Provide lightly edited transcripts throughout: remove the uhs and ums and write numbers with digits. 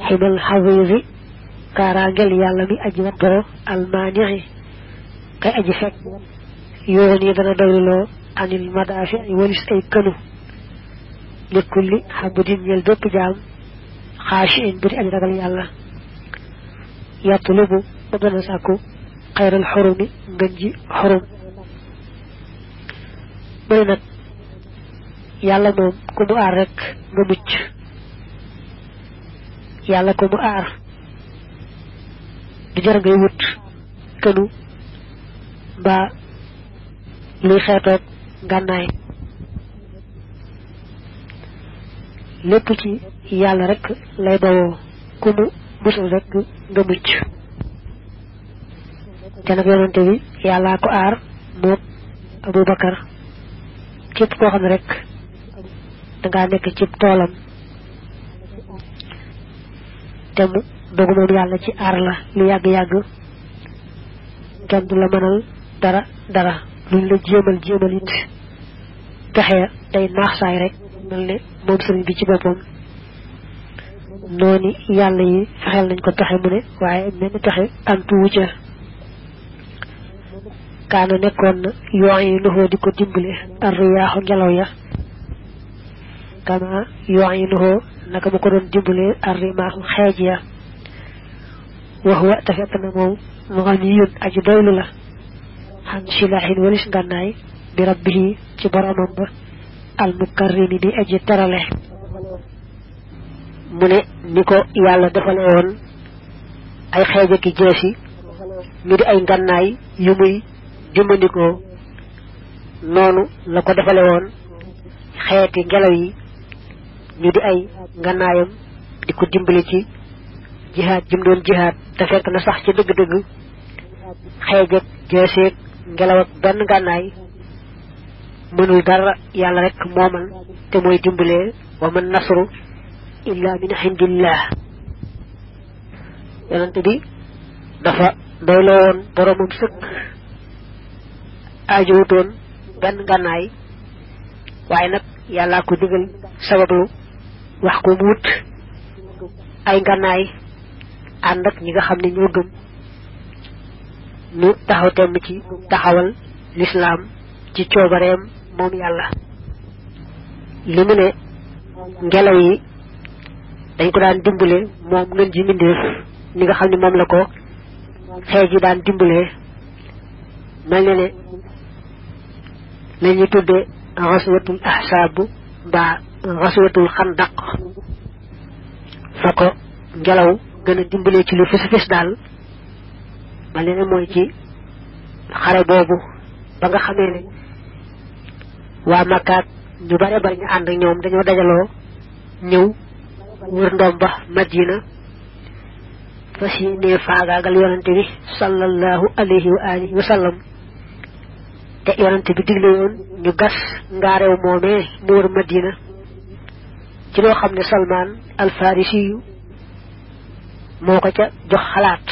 ximal xawiisi kaaraangel yàlla mi aji wattoo almaanixi kay aji fekk yoon yi dana doyluloo anil madaafi ay walis ay kënu li kulli xabudin ñel bépp jaam xaashi in buri aji ragal yàlla yatlubu ba dana sàkku xayral xurumi ngën ji xurum mooy nag yàlla moom ku mu aar rek nga mucc yàlla ku mu aar du jar ngay wut kënu mbaa luy xeetoog ngànnaay lépp ci yàlla rek lay bawoo ku mu musal rek nga mucc te nag yonante bi yàllaa ko aar moom Abubakar képp koo xam ne rek dangaa nekk ci toolam te mu dogu moom yàlla ci aar la lu yàgg-yàgg kenn du la mënal dara luñ la jéemal it pexe day naax saay rek mel ne moom sëriñ bi ci boppam noonu yàlla yi fexeel nañ ko pexe mu ne waaye mel ni pexe antu wu ca kaana nekkoon na yoo yi nuxoo di ko dimbale arriyaaxu ngelaw ya kama yoo yi nuxoo naka mu ko doon dimbale arrimaaxu xeej ya wax wa te fekk na moom mu xam ni yun aji doylu la xan silaaxin walis ngànnaay bi rabbihi ci boromam ba almukarrimi bi aji terale mu ne ni ko yàlla defale woon ay xeeja ki jeesi ñu di ay ngànnaay yu muy dimbandikoo noonu la ko defale woon xeeti ngelaw yi ñu di ay ngànnaayam di ko dimbali ci jihaad jim doon jihaad te fekk na sax ci dëgg-dëgg xeej ak jeeseeg ngelaw ak benn ngànnaay mënul dara yàlla rek moomal te mooy dimbalee wa man nasru illa min indillah yonent bi dafa doyloo woon boromam sëkk aajowutoon benn ngànnaay waaye nag yàllaa ko digal sabablu wax ko mu wut ay ngànnaay ànd ak ñi nga xam ne ñoo gëm ñu taxaw temm ci taxawal lislaam ci coobareem moom yàlla li mu ne ngelaw yi dañ ko daan dimbale moom ngën ji mbindeef ni nga xam ne moom la ko xeej yi daan dimbale mel ne ne la ñuy tudde xaswatul ahsaab mbaa xaswatul xandaq fa ko ngelaw gën a dimbale ci lu fis daal mel ne mooy ci xare boobu ba nga xamee ne waa Makkaat ñu bare bari ñu ànd ak ñoom dañoo dajaloo ñëw wër ndoom ba Madina fas yéenee faagaagal yonante bi sallallahu alayhi wa alihi wa sallam te yonante bi digle woon ñu gas ngaareew moomee mu wër Madina ci loo xam ne Salmaan al Farisi yu moo ko ca jox xalaat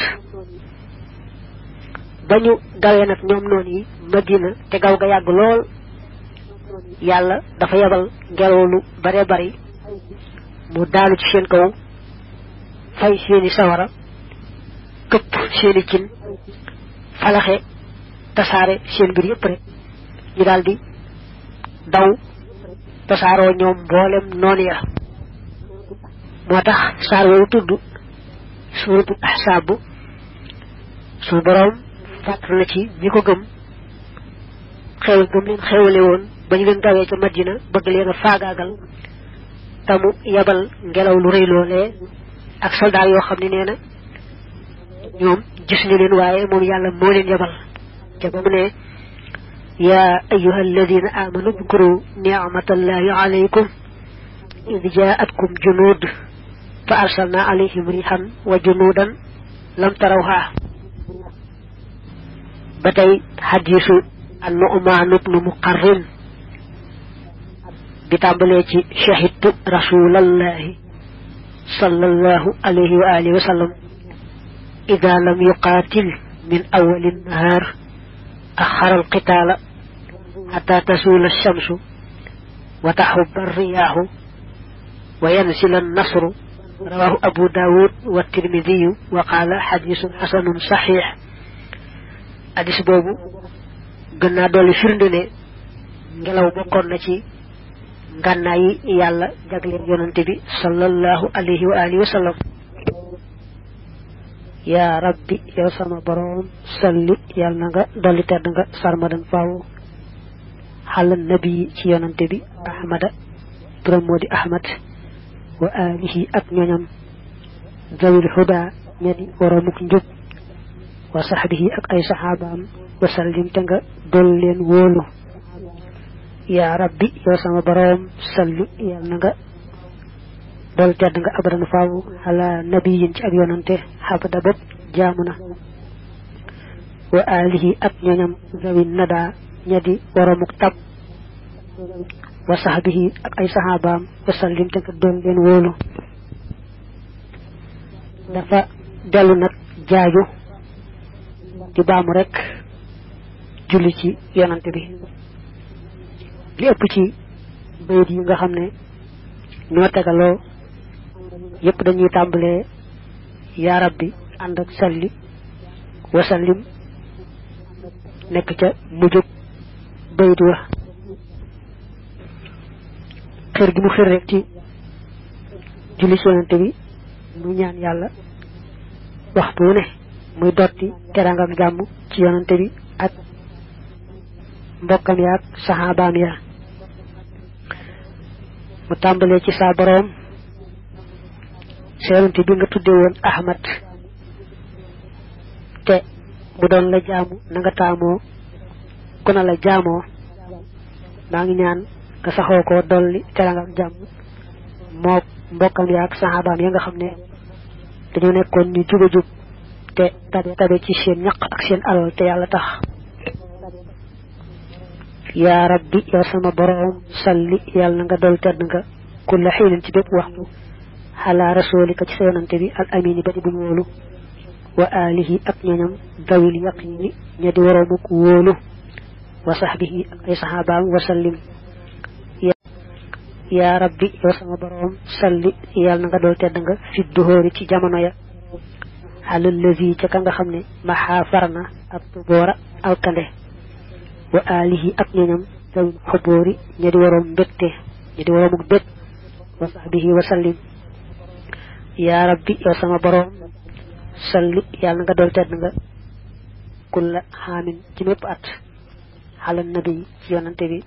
ba ñu dawee nag ñoom noonu yi Madina te gaw ga yàgg lool yàlla dafa yebal ngelaw lu bare bari mu daanu ci seen kaw fay seeni sawara këpp seeni cin falaxe tasaare seen mbir yëpp rek ñu daldi daw tasaaroo ñoom mboolem noonu ya moo tax saar woowu tudd suuratul ahsaab su boroom fàttal na ci ñi ko gëm xew gëm leen xewale woon ba ñu leen dawee ca Madina bëgg leen a faagaagal tamu yabal ngelaw lu rëy loolee ak soldaar yoo xam ne nee na ñoom gis ñu leen waaye moom yàlla moo leen yabal ca ba mu ne yaa ayyuha alladina amanu udkuru ni'matallahi alaykum id jaatkum junud fa arsalna alayhim rihan wa junudan lam tarawha ba tey xadiisu an-Nu'maan ibnu Muqarrin bi tàmbalee ci shahidtu rasulallahi sallallahu alayhi wa alihi wa sallam ida lam yuqaatil min awali nnahaar axara alqitaala xata tasuula alchamsu wa taxubba alriyaaxu wa yansila annasru رواه أبو داود والترمذي وقال حديث حسن صحيح. حديث بوبو gëna doli firndene ngelaw bokkon na ci gannaay yalla jagle yonante bi sallallahu alayhi wa alihi wa sallam. ya rabbi yow sama borom salli yalla nga doli tedd nga sarmadan faaw halal nabi ci yonante bi ahmada turam modi ahmad wa alihi ak ñoñam zawil huda ñadi waramuk njub wa sahbihi ak ay sahabam wa sallim te nga dol leen wóolu. ya rabbi yow sama borom salli yàlla nga dol tedd nga abadan faaw ala nabiyin ci ab yonante xabada bopp jaamuna wa alihi ak ñoñam zawin nada ñadi waramuk tab wa sahbihi ak ay sahabaam wa sallim te nga dol leen wóolu. dafa dellu nag jaaju di baamu rek julli ci yonante bi li ëpp ci bayit yi nga xam ne ñoo tegaloo yépp dañuy tàmbalee ya rabbi ànd ak salli wa sallim nekk ca mujjug bayit wa. xër gi mu xër rek ci julli ci yonante bi muy ñaan yàlla waxtu ne muy dotti terangam jàmm ci yonante bi ak mbokam ya ak sahabaam ya. mu tàmbalee ci sa borom yonante bi nga tudde woon ahmad te bu doon la jaamu na nga taamoo ku na la jaamoo maa ngi ñaan nga saxoo ko dolli terangam jàmm moo mbokam ya ak sahabaam ya nga xam ne dañoo nekkoon ñu juba jub te tabe ci seen ñaq ak seen alal te yàlla tax. ya rabbi yow sama borom salli yàlla nga dol tedd nga kulla xiinin ci bépp waxtu ala rasulika ci sa yonante bi al amini ba di buñ wóolu wa alihi ak ñoñam dawil yaqini ña di waroomuk wóolu wa sahbihi ak ay sahabaam wa sallim. ya rabbi yow sama borom salli yàlla nga dol tedd nga fi duhóori ci jamono ya halal lazi ca ka nga xam ne maxaa farna ak tuboora alkande wa alihi ak ñoñam zawil xubóori ña di waroom mbégte ña di waroomuk bég wa sahbihi wa sallim. ya rabbi yow sama borom salli yàlla nga dol tedd nga kulla xaamin ci mépp at halal nabi ci yonante bi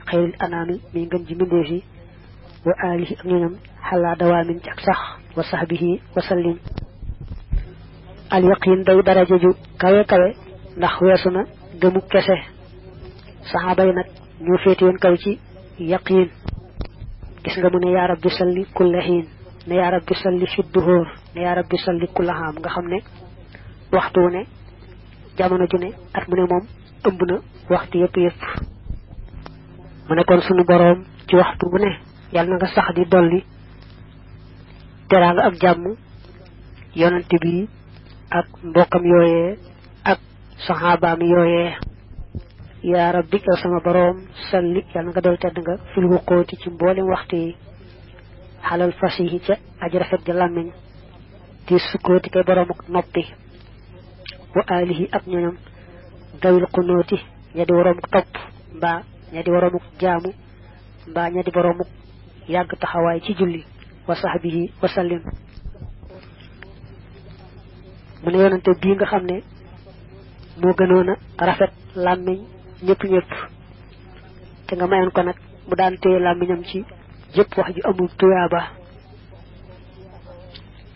xayril anaami mi ngën ji mbindeef yi wa alihi ak ñoñam xalaa dawaamin ci ak sax wa sahbihi wa sallim. al yaqin day daraja ju kawe kawe ndax weesu na gëmu kese. saxaaba yi nag ñoo féete woon kaw ci yaqin. gis nga mu ne ya rabbi salli kulla xiin ne ya rabbi salli fi duhóor ne ya rabbi salli kulla xaam nga xam ne waxtu ne jamono ju ne at mu ne moom ëmb na waxtu yépp yépp. mu ne kon sunu boroom ci waxtu bu ne yàlla na nga sax di dolli teraanga ak jàmm yonante bi ak mbokam yooyee ak sahabaam yooyee. ya rabbi yow sama borom salli yàlla nga dol tedd nga fil wuqooti ci mboolem waxtu yi xalal fasihi ca aji rafet ja làmmiñ di sukkooti kay borom ak noppi wa alihi ak ñoñam dawil qunooti ña di waroomuk topp mbaa ña di waroomuk jaamu mbaa ña di boromuk yàgg taxawaay ci julli wa sahbihi wa sallim. mu ne yonante bii nga xam ne moo gënoon a rafet làmmiñ ñëpp te nga mayoon ko nag mu daan téye làmmiñam ci jëpp wax ju amul tuyaaba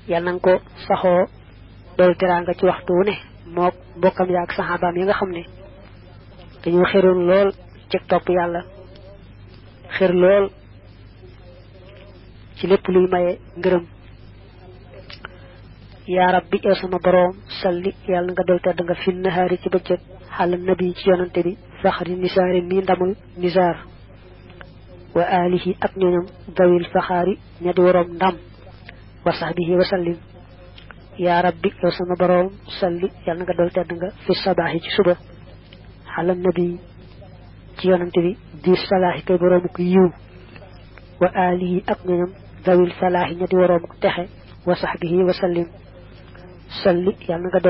yàlla nanga ko saxoo dool teraanga ci waxtu wu ne moo mbokkam ya ak saxaabaam yi nga xam ne dañoo xëroon lool ci topp yàlla xër lool ci lépp luy maye ngërëm. ya rabbi yow sama borom salli yàlla nga dol tedd nga fi nahaari ci bëccëg xalal nabi ci yonante bi faxri nisaari mi ndamul nisaar wa alihi ak ñoñam dawil faxaari ña di waroom ndam wa sahbihi wa sallim. ya rabbi yow sama borom salli yàlla nga dol tedd nga fi sabaaxi ci suba xalal nabi ci yonante bi di salaaxi kay boroomu ko yiw wa alihi ak ñoñam dawil falaaxi ña di waroom texe wa sahbihi wa sallim salli yalla nga